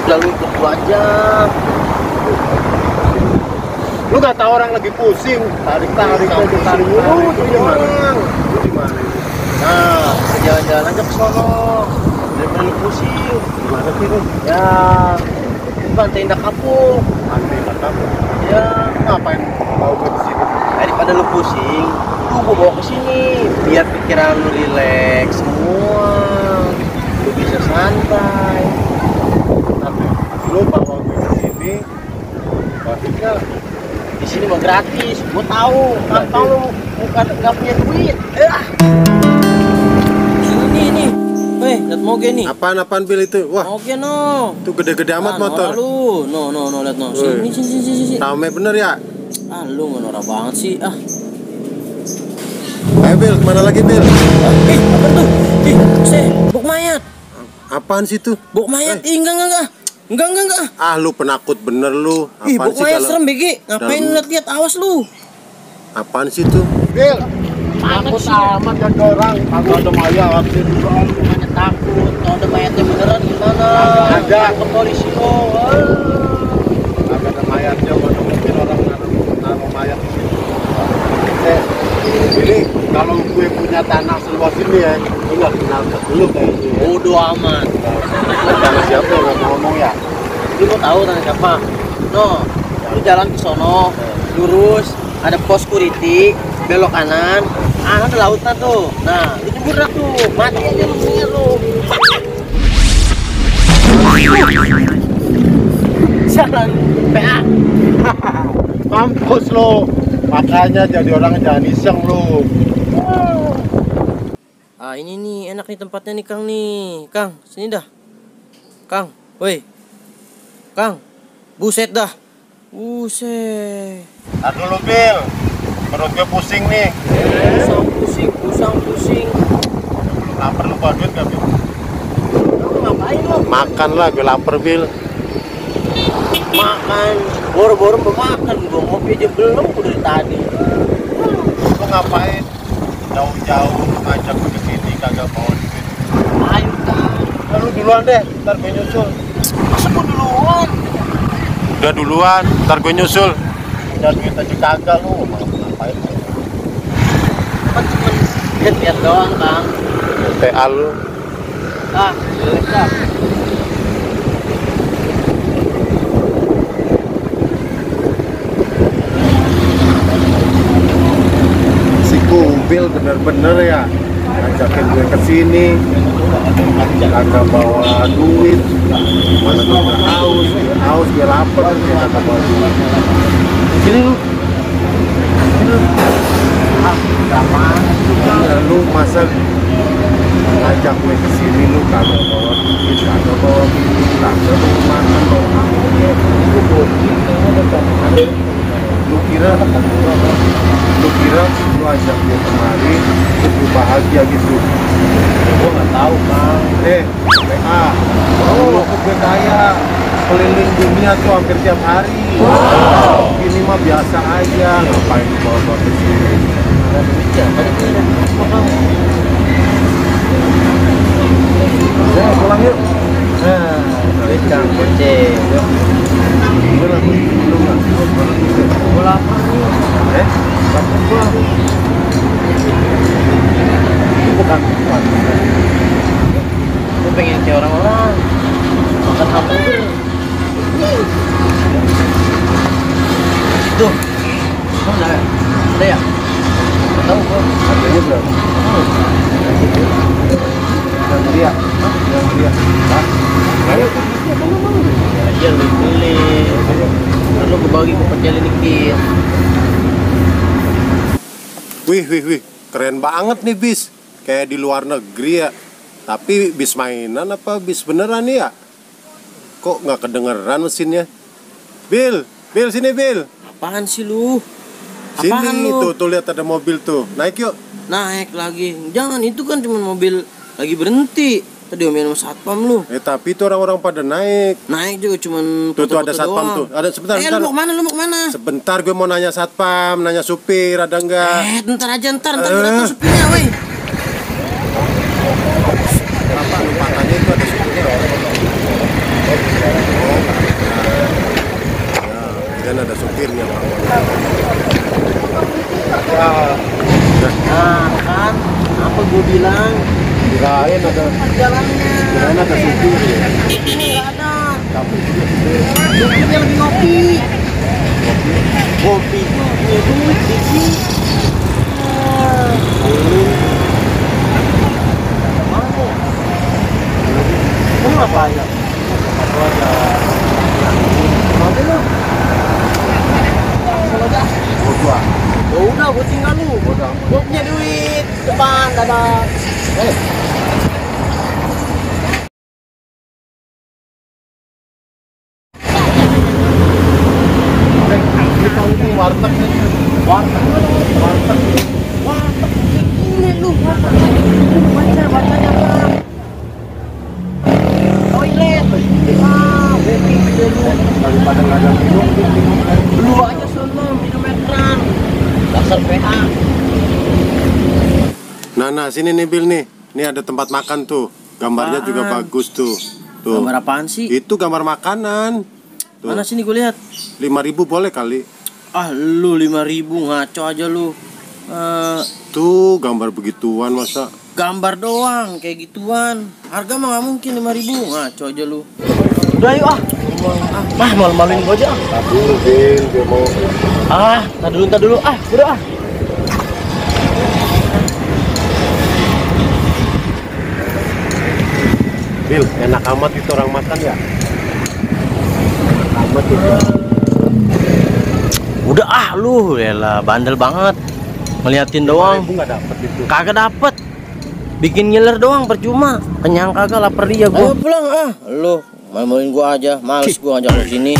Lalu ikut gua aja. Lu gak tahu orang lagi pusing, tarik lu jadi orang. Lu di mana? Nah, jalan-jalan aja ke sono. Daripada lu pusing. Gimana sih lu? Ya, Pantai Indah Kapuk. Pantai Indah Kapuk. Ya, Ngapain bawa gue di sini? daripada lu pusing, lu gua bawa ke sini biar pikiran lu rileks semua. Lu bisa santai. Tapi lu bawa gue ke sini, maksudnya Di sini mah gratis. Gua tahu, tahu lu bukan nggak punya duit. Ini. Weh, lihat moge nih. apaan Bil itu? Wah, Moge no. itu gede-gede amat motor. Lu. No, lihat no. Sini. Rame bener ya? Ah, lu norak banget sih. Ah. Ayo Bil, kemana lagi Bil? Apa tuh? Bok mayat. Apaan sih tuh? Bok mayat. Enggak. Ah, lu penakut bener lu. Ih, Apaan bok sih mayat kalau? serem BG. Ngapain dalam- lihat awas lu? Apaan sih tuh? Bil, takut amat kan orang. Kagak ada mayat. Bukannya takut. Kalau ada mayatnya beneran gimana? Ada. Ke polisi lo. Kagak ada mayatnya, mana mungkin orang naruh mayat di sini. Ini kalau gue punya tanah seluas ini ya, gue nggak kenal dulu kayak itu ya. Bodoh amat. Tanah siapa yang ngomong ya? Lu mau tahu tanya siapa? No, lu jalan ke sono, lurus, ada pos security, belok kanan, ada lautan tuh. Nah, itu nyebur tuh, mati aja lu sini lu. Jalan PA. Mampus lo, makanya jadi orang jangan iseng lo. Ah, ini nih enak nih tempatnya nih Kang nih. Kang, sini dah. Kang, woi. Kang, buset dah. Buset. Aduh lo Bil, perut gue pusing nih. Pusing. Lapar lu bawa duit gak Bil? Lu ngapain lu? Makan lah, gue lapar Bil. Makan, boro-boro mau makan, gua ngopi aja belum udah dari tadi. Lu ngapain? Jauh-jauh lu ngajak gue kesini kagak bawa duit. Ayo Kang, Lu duluan deh, ntar gue nyusul. masa gua duluan? Udah duluan, ntar gue nyusul. Udah duit aja kagak lu, ngapain? Kan cuma lihat doang Kang. TA lu. Ah, jelek dah. Si Kubil bener-bener ya ngajakin gue kesini, kagak bawa duit. Mana gue haus, gue lapar, gue kagak bawa duit. Sini lu. Ya, lu masa ngajak gue kesini lu kagak bawa duit, kagak bawa duit, kagak bawa makan, bawa makan. Lu kira lu ajak gue kemari untuk gue bahagia gitu? Gua nggak tahu Kang. PA, lu aku gue kaya, keliling dunia tuh hampir tiap hari. Ini mah biasa aja, ngapain lu bawa ke sini? Ada duit ya? Tadi gua udah sama Kang. Ya, pulang yuk. Nah, duit Kang, goceng. Lu nggak? Gua lapar nih. Lapar gua. Bukan. Gua pengen kayak orang-orang makan hamburger. Tuh, mana ya? Ada ya? Nggak tahu gua. Harganya berapa? Yang dia. Hah? Ayo. Aja lu pilih. Lalu gua bagi gua perjalanan dikit. Wih, keren banget nih bis. Kayak di luar negeri ya. Tapi bis mainan apa bis beneran nih ya? Kok nggak kedengeran mesinnya? Bil, sini Bil. Apaan sih lu? Sini Apaan lu? tuh lihat ada mobil tuh. Naik yuk. Naik lagi. Jangan, itu kan cuma mobil lagi berhenti. Tadi omelin sama satpam lu. Tapi itu orang-orang pada naik. Naik juga cuman Tuh ada foto-foto satpam doang. tuh. Ada sebentar. Lu mau kemana? Sebentar gue mau nanya satpam, nanya supir ada enggak? Ntar aja, ntar gue datang supirnya, woi. Kenapa lompatannya itu ada supirnya ya? Oh, ya, dan ada supirnya Bang. Nah kan, apa gue bilang? Kirain ada Jalannya. kirain ada supir ya. Ini nggak ada. Tapi juga supir. Supirnya lagi ngopi. Ngopi tuh punya duit dikit. Mana? Kamu ngapain? Aku ada. Nanti lu. Langsung aja. Gua. Ya udah, gue tinggal lu. Gue punya duit. Depan, dadah. Warteg nih. Warteg. Ini lu. Bacanya apa? Toilet. Booking aja lu. Daripada nggak ada minum, Lu aja sono minum ekran. Dasar PA. Nah, sini nih Bil nih. Ini ada tempat makan tuh. Gambarnya juga Apaan? bagus tuh. Tuh. Gambar apaan sih? Itu gambar makanan. Tuh. Mana sini gue lihat? 5.000 boleh kali. Ah lu 5.000 ngaco aja lu. Tuh gambar begituan masa. Gambar doang kayak gituan. Harga mah nggak mungkin 5.000 ngaco aja lu. Udah yuk mah malu-maluin gue aja. Tapi Bil, dia mau Tar dulu udah Bil, enak amat itu orang makan ya. Enak amat itu. Udah lu yalah bandel banget. Ngeliatin doang. 5.000 nggak dapet itu. Kagak dapet. Bikin ngiler doang percuma. Kenyang kagak lapar dia gua. Ayo pulang Lu maluin gua aja. Males gua ngajak lu sini.